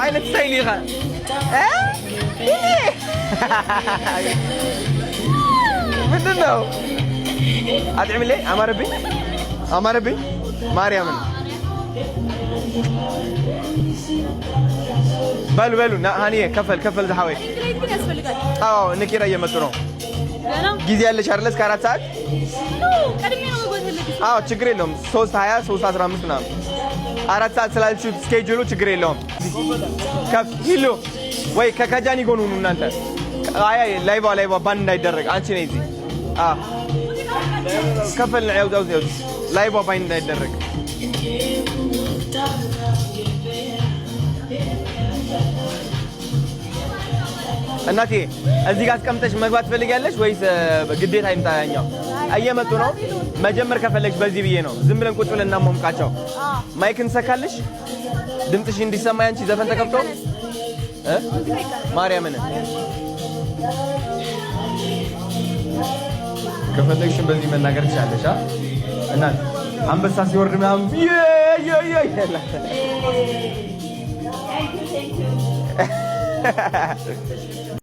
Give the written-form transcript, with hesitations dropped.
ዓይነት style ኢኻ ምንድን ነው? አጥዕምሌ አማረብኝ፣ አማረብኝ ማርያምን። በሉ በሉ ሀኒዬ ከፈል ከፈል ዝሓወይ። አዎ እነ ኪራ እየመጡ ነው። ጊዜ ያለሽ አይደለ? እስከ 4 ሰዓት። አዎ ችግር የለውም። 3:20፣ 3:15 ምናምን 4 ሰዓት ስላልሽው schedule ኡ ችግር የለውም። ከፍ ሂሉ ወይ ከጃኒ ጎን ሁኑ እናንተ። አይ አይ live live ban እንዳይደረግ አንቺ ነይ እዚህ። ከፈል ያው ያው live ban እንዳይደረግ። እናቴ እዚህ ጋር አስቀምጠሽ መግባት ትፈልጊያለሽ ወይስ ግዴታ ይምጣ? ያኛው እየመጡ ነው። መጀመር ከፈለግሽ በዚህ ብዬ ነው። ዝም ብለን ቁጭ ብለን እናሟምቃቸው። Mic እንሰካልሽ፣ ድምፅሽ እንዲሰማ ያንቺ ዘፈን ተከፍቶ እ ማርያምን ከፈለግሽም በዚህ መናገር ትችላለሽ። እናት አንበሳ ሲወርድ ምናምን የ